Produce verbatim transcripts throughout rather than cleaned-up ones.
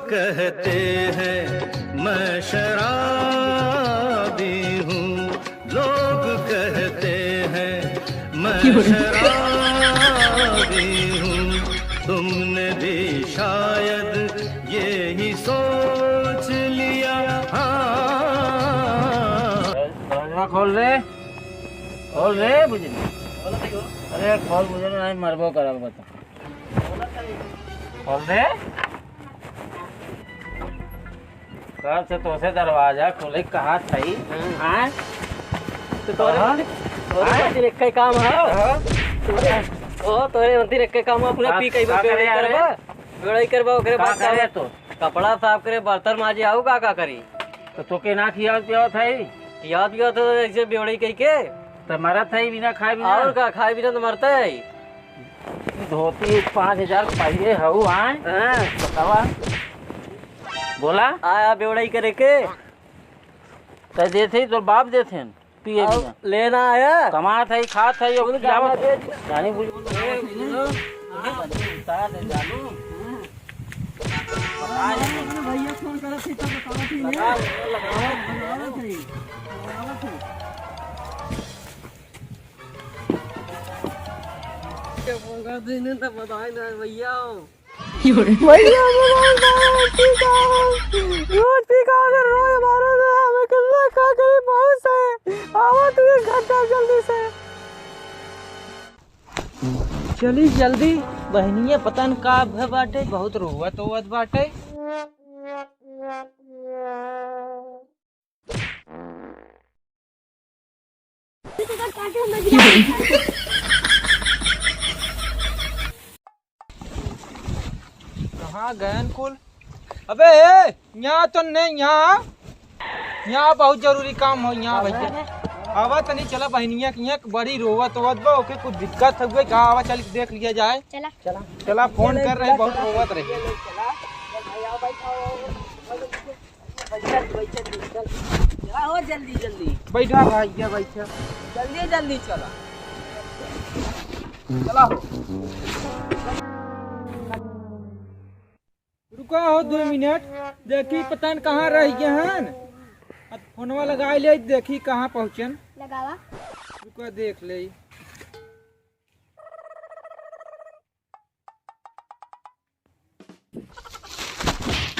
कहते हैं मैं शराबी हूँ, लोग कहते हैं मैं शराबी हूँ, तुमने भी शायद यही सोच लिया। हाँ। दरवाजा खोल रे, खोल रे बुझनी। अरे खोल बुझनी, नहीं मरबो करब, बता। खोल रे। कब से तोसे दरवाजा खोले कहा थई? हाँ। हाँ? तो तोरे हाँ? मंदिर, तोरे हाँ? मंदिर एक ही काम है। हाँ? तोरे, ओ, तोरे मंदिर एक ही काम है, अपने का, पी कई का बार करे यार? करबा, बेड़ाई करबा, ओकरे का बाद करे जाओ। तो? कपड़ा साफ करे, बर्तन माजे, आऊ का, का करी? तो तोके ना खियावत पियावत है? खियावत पियावत है, ऐसे बेड़ाई कई के। तो मरत है बिना खाए बिना? और का, खाए बिना तो मरता है। धोती पाँच हजार के पहिले हऊ, आए? हाँ। बतावा। बोला। आया बेवड़ाई करे के। तै देत है, तोर बाप देत है, पिए और बिना। लेना आया। कमात है, खात है, यो कुल खिलावत गाना है। दे दिया। जानी बुझ ए, बुझलो? उतार दे, जानू। भैया फोन करत है, तब बतावत है। लगा ले, लगा ले। बतावत है। बतावत है। भैया, भगवान बाबा, पी का, रोज पी का, अगर रोज हमारे से हमें कितना का करे, बहुत से, आवा तू एक घंटा जल्दी से। चली जल्दी, बहनिया पता न का भ बाटे, बहुत रोवत ओवत बाटे। कहाँ गयन कुल? अबे ए, यहाँ तो नहीं, यहाँ, यहाँ बहुत जरूरी काम हो, यहाँ बैठे। आवा तनी, चला बहनिया के यहाँ बड़ी रोवत होवत बा, ओके कुछ दिक्कत हुए का, आवा चल के देख लिया जाए। चला। चला। चला, फोन कर रहे, बहुत रोवत रही। बैठा, बैठा, बैठा, चला हो जल्दी जल्दी। बैठा भैया, बैठा। जल्दी जल्दी चला। चला हो। रुका हो दो मिनट, देखी पता न कहाँ रह गए हन। अब फोनवा लगा ले, देखी कहाँ पहुँचन। लगावा। रुका देख ले।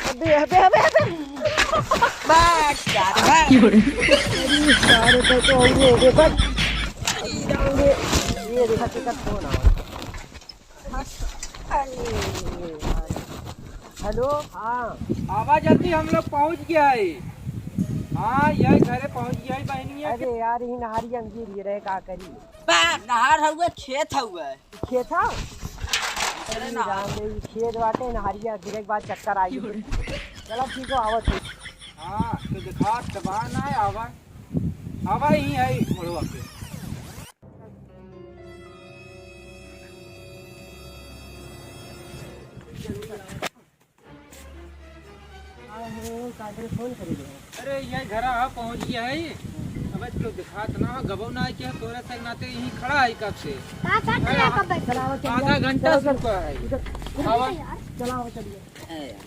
अबे, अबे, अबे, अबे। भाग, यार, भाग। अरे, सारे तो, तो और ये देखो। ये देखो, कितना फोन आ रहा है। हेलो, हाँ। आवा जल्दी, हम लोग पहुँच गया है। हाँ, यही घरे पहुँच गया है, बहनी है। अरे यार, यही नहारी हम गिर रहे, का करी? बा, नहार हउए, खेत हउए। खेत ह? अरे ना। राम रे, ई खेत बाटे, नहरिया गिरे के बाद चक्कर आई। चलो ठीक हो, आवत है। हाँ, तो देखा, दबा ना है, आवा। आवा ही है, मोड़वा पे। अरे, ये घरा आ पहुँच गया है। अब तो दिखात ना हो, गबो ना है कि तोरे से नाते यहीं खड़ा है कब से। का, का करे आप बैठ के? आधा घंटा से रुका है। इधर, इधर आवा। चलाओ, चलिए। ए यार।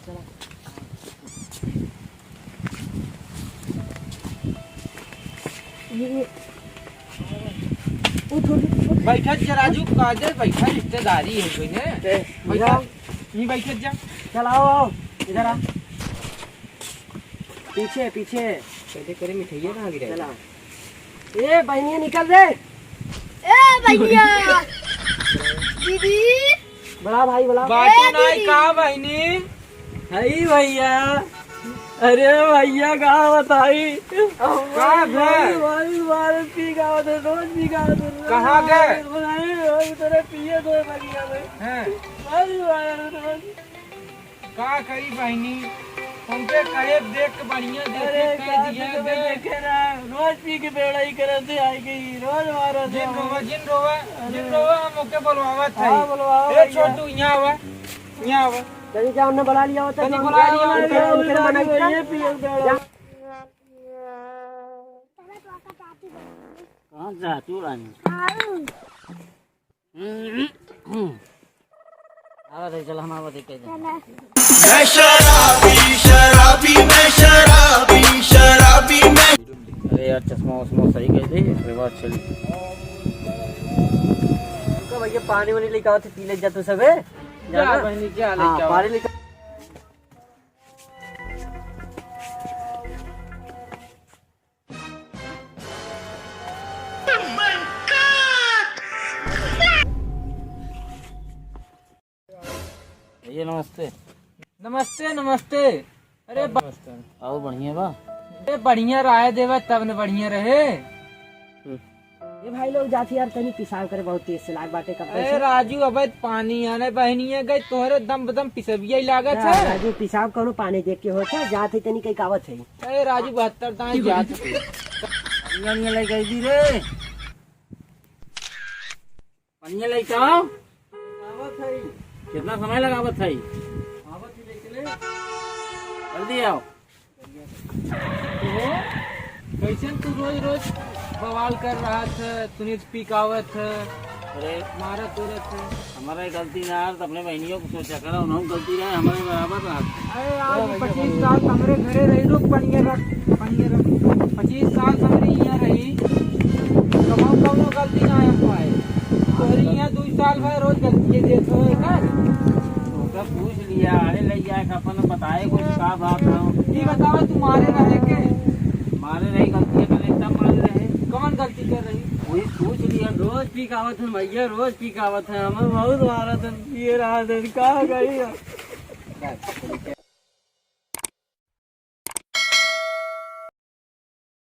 चलो। ये, ये। उठ, उठ, उठ। बैठत जा राजू, कादे बैठा, रिश्तेदारी है कोई ने। ए, बैठा। जा। यहीं बैठत जा। चल, आओ, आओ, इधर आ। पीछे, पीछे। पहले करे मिठाइयाँ कहाँ गिराई? चला। ए, बहनिया निकल रे। ए, भैया। दीदी। बड़ा भाई, बड़ा। बाटू ए, नाई दीदी। का बहनी? हई भैया। अरे भैया, का बताई? का बे? भाई, भाई, मार पी का होते, रोज पी का होते। कहाँ गए? भाई, रोज तेरे पिए दो बढ़िया में। हैं। भाई, भाई, रोज। का करी बहिनी, उनके कहे देख के बढ़िया देखे, अरे, कह का दिया देखे दे। देखे ना, रोज पी के बेड़ा ही करत है, आई गई, रोज मारत है। जिन रोवा, जिन रोवा, जिन अरे। रोवा, हम ओके बोलवावत है। हाँ, बोलवाओ ए, भैया। छोटू, यहाँ आवा, यहाँ आवा। तनी जा, हमने बुला लिया होता, तनी जो बुला लिया होता, उनके, उनके मना किया। ये पिए बेड़ा। जा। कहाँ जा तू रानी? अरे चल, हम आवत है, कह दे। मैं शराबी, शराबी, मैं शराबी, शराबी, मैं। अरे यार, चश्मा वश्मा सही कर दे, एकरे बाद चली। रुको भैया, पानी वानी लेके आओ, तो पी ले जा तू सबे। जा जाना। बहनी, जा लेके हाँ, आओ। पानी लेके भैया, नमस्ते। नमस्ते, नमस्ते। अरे बा- नमस्ते। और बढ़िया बा? अरे बढ़िया रहे देवा, तब न बढ़िया रहे। हम्म। ए भाई लोग, जात ही यार, तनी पिसाब करे, बहुत तेज से लाग बाटे कब अरे से। राजू, अबे पानी आने बहनिया गई, तोहरे दम बदम पिसबिया ही लागत हाँ, है। राजू, पिसाब कौनो पानी देख के होत है, जात ही तनी कहीं कावत है। अरे राजू, बहत्तर दाएं जात है। पनिया नहीं लेके आई दी रे। पनिया लेके आओ। आवत है। कितना समय लगावत है? आवत ही लेके ले। जल्दी आओ। तो कैसन तू रोज रोज बवाल कर रहा था, सुनीत पी के आवत है, अरे मारत उरत है। हमारा ही गलती ना है, तो अपने बहनियों को सोचा करो, उन्होंने गलती रहे, हमारे बराबर रहा। अरे आज पच्चीस साल हमरे घरे रही, रुक, पनिया रख, पनिया रख। पच्चीस साल हमरे यहाँ रही, कबहूँ कौनो गलती ना हम पाए। तोहरी यहाँ दू साल भर रोज गलती देत हो, है ना? ओकर पूछ लिया, अरे ले जाए के अपन बताए कुछ का बात है। ई बतावा, तू मारे रहे के? मारे रही, गलती करे, तब मारे रहे। कौन गलती कर रही? वही पूछ लिया। रोज पी के आवत है भैया, रोज पी के आवत है, हमें बहुत मारत है, पिए रहा है, का करी?